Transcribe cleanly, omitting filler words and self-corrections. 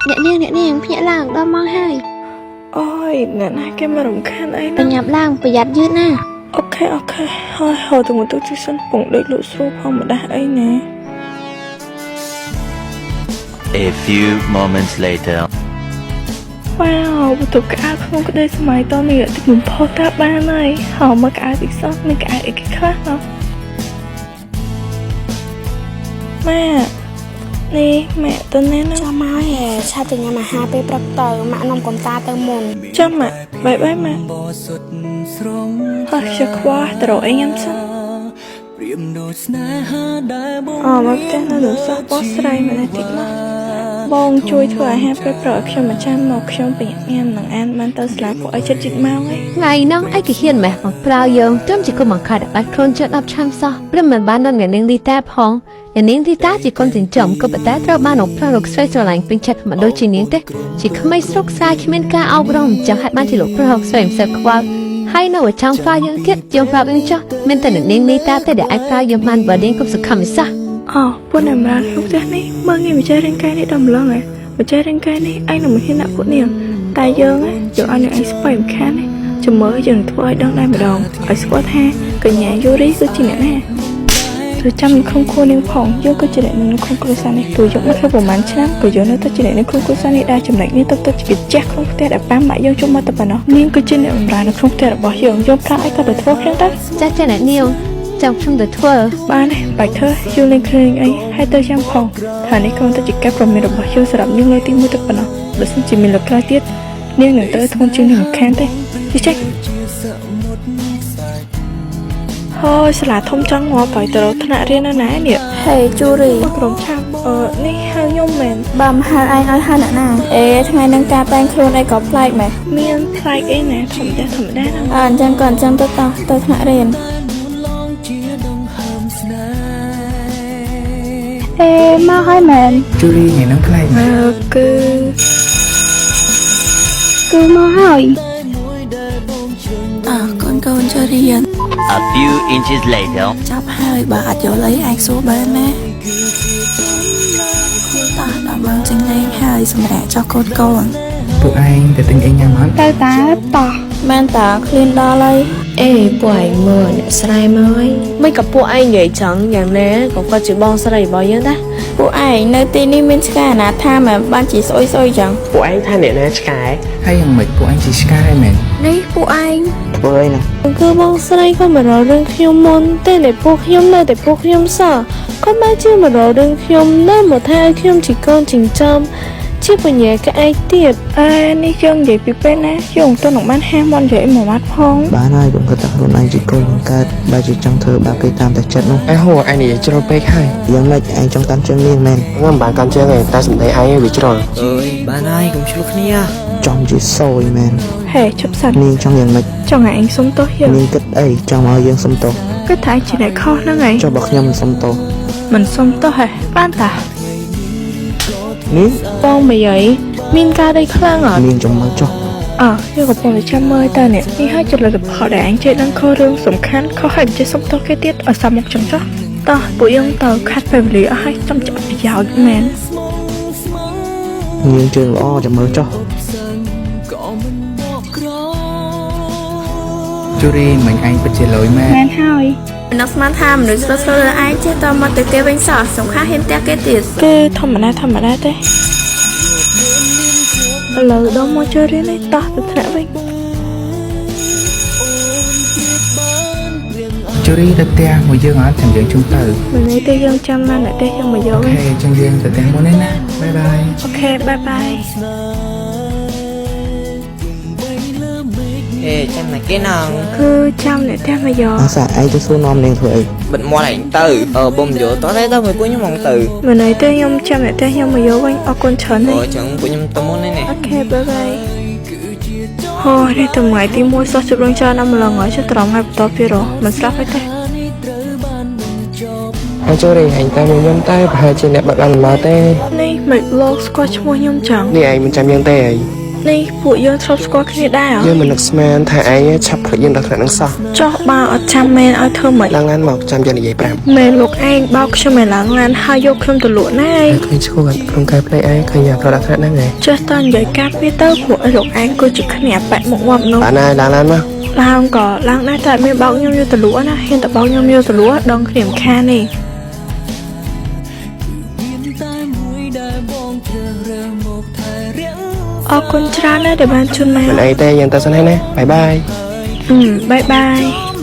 អ្នកនាងអ្នកនាងភ្ញាក់ឡើងដល់ម៉ោងហើយ អូយអ្នកណាគេមករំខានអី ប្រ ណា ញាប់ឡើងប្រយ័ត្នយឺតណា OK OK ហើយហៅទៅមកទូទីសិនពងដេកលក់ស្រួលផងម្ដាស់អីណា A few moments later. វ៉ាវបន្ទប់ក្អៅក្នុងក្តីសម័យតនេះតិចបំផុតតាបានហើយហៅមកក្អៅតិចសោះមានក្អៅអីគេខ្លះណោះម៉ាក់នេះម៉ាក់ទៅណាណា ចាំមកហេឆាប់ទៅញ៉ាំអាហារពេលព្រឹកទៅម៉ាក់នាំកូនតាទៅមុន ចាំម៉ាក់បាយបាយម៉ាក់ហើយខ្ញុំខ្វល់ទៅរកអីញ៉ាំសិនអូមកផ្ទះនៅលើសោះបោះស្រ័យម្នាក់តិចមកបងជួយធ្វើអាហារពេលព្រឹកឲ្យខ្ញុំមួយចានមកខ្ញុំប្រញាប់ញ៉ាំនឹងអានបានទៅសាលាពួកឲ្យចិត្តជិតម៉ោងហើយ ថ្ងៃហ្នឹងឯងគេហ៊ានម៉េះមកប្រើយើងត្រឹមជាគុំបង្កើតបាត់ខ្លួនចិត្ត10ឆ្នាំសោះព្រមមិនបានដល់អ្នកនាងលីតាផងអ្នកនាងលីតាជាកូនចិញ្ចឹមក៏ប៉ុន្តែត្រូវបានលោកប្រុសលោកស្រីស្រឡាញ់ពេញចិត្តមិនដូចជានាងទេជាក្មេងស្រុកសាយគ្មានការអប់រំចឹងហេតុបានជាលោកប្រុសលោកស្រីមិនសូវខ្វល់ហើយនៅឲ្យចង់ប្រើយើងទៀតយើងប្រាប់យើងចុះមានតែអ្នកនាងលីតាទេដែលអាចប្រើយើងបានបើនាងគុំសង្ឃឹមឯសោះ អូពួកអ្នកម្រានក្នុងផ្ទះនេះមើលងាយម្ចាស់រាងកាយនេះដល់ម្លងហ៎ម្ចាស់រាងកាយនេះឯងនឹងមិនហ៊ានដាក់ពួកនាងតែយើងហ៎យើងឲ្យអ្នកឯងស្បៃមិនខានទេចាំមើលយើងនឹងធ្វើឲ្យដឹងដែរម្ដងឲ្យស្គាល់ថាកញ្ញាយូរីគឺជាអ្នកណាត្រូវចាំនៅក្នុងខ្លួននាងផងយើងក៏ជាអ្នកនៅក្នុងគ្រួសារនេះព្រោះយកមកធ្វើប្រហែលឆ្នាំក៏យើងនៅតែជាអ្នកនៅក្នុងគ្រួសារនេះដែរចំណែកនេះទៅទៅជាចាស់ក្នុងផ្ទះដែលប៉ាម៉ាក់យើងចូលមកតែប៉ុណ្ណោះនាងគឺជាអ្នកបម្រើនៅក្នុងផ្ទះរបស់យើងយើងប្រើអីក៏ទៅធ្វើខ្ញុំទៅ ចាស់ចាស់អ្នកនាងចាំខ្ញុំទៅធ្វើ បានទេបាច់ធ្វើយើងលេងគ្នាអីហើយទៅចាំផងថានេះគ្រាន់តែជាការប្រមានរបស់យើងសម្រាប់នាងលើកទីមួយទៅប៉ុណ្ណោះបើសិនជាមានលើកក្រោយទៀតនាងនឹងត្រូវធ្ងន់ជាងនេះមិនខានទេជិះចេញហើយសាលាធំចង់ងាប់ហើយទៅរកថ្នាក់រៀននៅណានេះ ហេជូរី មកក្រុមឆាប់អឺនេះហៅខ្ញុំមែន បើមិនហៅឯងឲ្យហៅអ្នកណាអេថ្ងៃហ្នឹងការតែងខ្លួនអីក៏ប្លែកម៉េះ មានប្លែកអីណាធម្មតាធម្មតាណា អើអញ្ចឹងក៏អញ្ចឹងទៅតោះទៅថ្នាក់រៀន អេមកហើយមែន ជូរីថ្ងៃហ្នឹងប្លែក អឺគឺ គឺមកហើយ អើកូនកូនចូលរៀន A few inches later. ចាប់ហើយបើអត់យល់អីអាចសួរបានណាតោះដល់ម៉ោងចេញលេងហើយសម្រាប់ចុះកូនកូន ពួកឯងទៅទិញអីញ៉ាំអត់ ទៅតាតោះ មែនតាឃ្លានដល់ហើយ អេពួកឯងមើលអ្នកស្រែមកហើយ មិនក៏ពួកឯងនិយាយចឹងយ៉ាងណាក៏គាត់ជាបងស្រីរបស់យើងដែរ ពួកឯងនៅទីនេះមានឆ្កែអនាថាមែនបានជាស្អុយស្អុយចឹង ពួកឯងថាអ្នកណាឆ្កែ ហើយយ៉ាងម៉េចពួកឯងជាឆ្កែមែន នេះពួកឯង ធ្វើអីណា គឺបងស្រីគាត់មករករឿងខ្ញុំមុនតែតែពួកខ្ញុំនៅតែពួកខ្ញុំសោះគាត់មកជាមករករឿងខ្ញុំនៅមកថាឲ្យខ្ញុំជាកូនចិញ្ចឹមជាបញ្ញាក្អែកទៀត អេនេះយើងនិយាយពីពេលណាយើងមិនទាន់នឹងបានហាមន់និយាយមួយម៉ាត់ផង បានហើយកុំគិតថាខ្លួនឯងជាកូនបង្កើតបើជាចង់ធ្វើបាបគេតាមតែចិត្តនោះ អេហូឯងនិយាយជ្រុលពេកហើយ យ៉ាងម៉េចឯងចង់កាន់ជើងនាងមែន ខ្ញុំមិនបានកាន់ជើងទេតែសម្ដីឯងវាជ្រុល អើយបានហើយកុំឆ្លោះគ្នា ចំជាសយមែន ហេឈប់សិន នាងចង់យ៉ាងម៉េច ចង់ឲ្យឯងសុំទោសយើង នាងគិតអីចង់ឲ្យយើងសុំទោស គិតថាឯងជាអ្នកខុសហ្នឹងឯង ចុះបើខ្ញុំមិនសុំទោស មិនសុំទោសហ៎បានតា នាង បងមីអីមានការដីខ្លាំងអត់ នាងចាំមើលចុះ អើយើងកំពុងតែចាំមើលតើនេះនេះហើយជាលទ្ធផលដែលឯងចេះដឹងខុសរឿងសំខាន់ខុសហើយមិនចេះសុំទោសគេទៀតឲ្យសាប់មកចឹងចុះតោះពួកយើងទៅខាត់ពេលវេលាអស់ហើយចំជាប្រយោជន៍មែន នាងជើងល្អចាំមើលចុះ ជូរីមិញឯងពិតជាលយមែន មែនហើយ មិននឹកស្មានថាមនុស្សស្លូតស្លូតលើឯងចេះតមកទៅគេវិញសោះសំខាន់ហ៊ានផ្ទះគេទៀត គឺធម្មតាធម្មតាទេឥឡូវដល់មកចូលរៀននេះតោះទៅថ្នាក់វិញ ជូរីទៅផ្ទះមួយយើងអត់ចាំយើងជុំទៅ មិននេះទេយើងចាំបានអ្នកទេយើងមកយក អូ វិញ ខេចឹងយើងទៅផ្ទះមុនឯណាបាយបាយ អូខេបាយបាយ ហេចាំណាគេណង គឺចាំអ្នកផ្ទះមកយក អាសាឯងទៅសួរនាំនាងធ្វើអី បិទមាត់ឯងទៅអឺបងមិនយល់តោះតែទៅមួយពួកខ្ញុំហ្មងទៅ មិននេះទេខ្ញុំចាំអ្នកផ្ទះខ្ញុំមកយកវិញអរគុណច្រើនណា អូ ស់ ចឹងពួកខ្ញុំទៅមុនហើយនេះ អូខេបាយបាយហូនេះថ្ងៃទី1សោះជប់រងច្រើនណាស់ម្លងហើយចុះត្រង់ថ្ងៃបន្តទៀតហ៎មិនស្រាប់ទេ ហើយជូរីឯងតែមួយខ្ញុំតែប្រហែលជាអ្នកបាត់បានមកទេ នេះមិនលោកស្គាល់ឈ្មោះខ្ញុំចឹង នេះឯងមិនចាំយើងទេអី នេះពួកយើងធ្លាប់ស្គាល់គ្នាដែរ យើងមិននឹកស្មានថាឯងឆាប់ភ្លេចយើងដល់ថ្នាក់ហ្នឹងសោះ ចុះបើអត់ចាំមែនឲ្យធ្វើម៉េច ឡើងឡានមកចាំយើងនិយាយប្រាប់ មែនលោកឯងបោកខ្ញុំឲ្យឡើងឡានហើយយកខ្ញុំទៅលក់ណាឯង ឃើញឈួតក្នុងកែភ្នែកឯងឃើញអាក្រក់ដល់ថ្នាក់ហ្នឹងឯង ចេះតែនិយាយការពារទៅព្រោះឲ្យលោកឯងគឺជាគ្នាអាប៉ែមុខងាប់នោះ បានហើយឡើងឡានមក ឡើងក៏ឡើងដែរតែអត់មានបោកខ្ញុំយកទៅលក់ណាហ៊ានតែបោកខ្ញុំយកទៅលក់ដងគ្នាមិនខានទេអរគុណច្រើនណាស់ដែលបានជូនមក មិនអីទេយើងទៅសិនហើយណាបាយបាយ អឺបាយបាយ។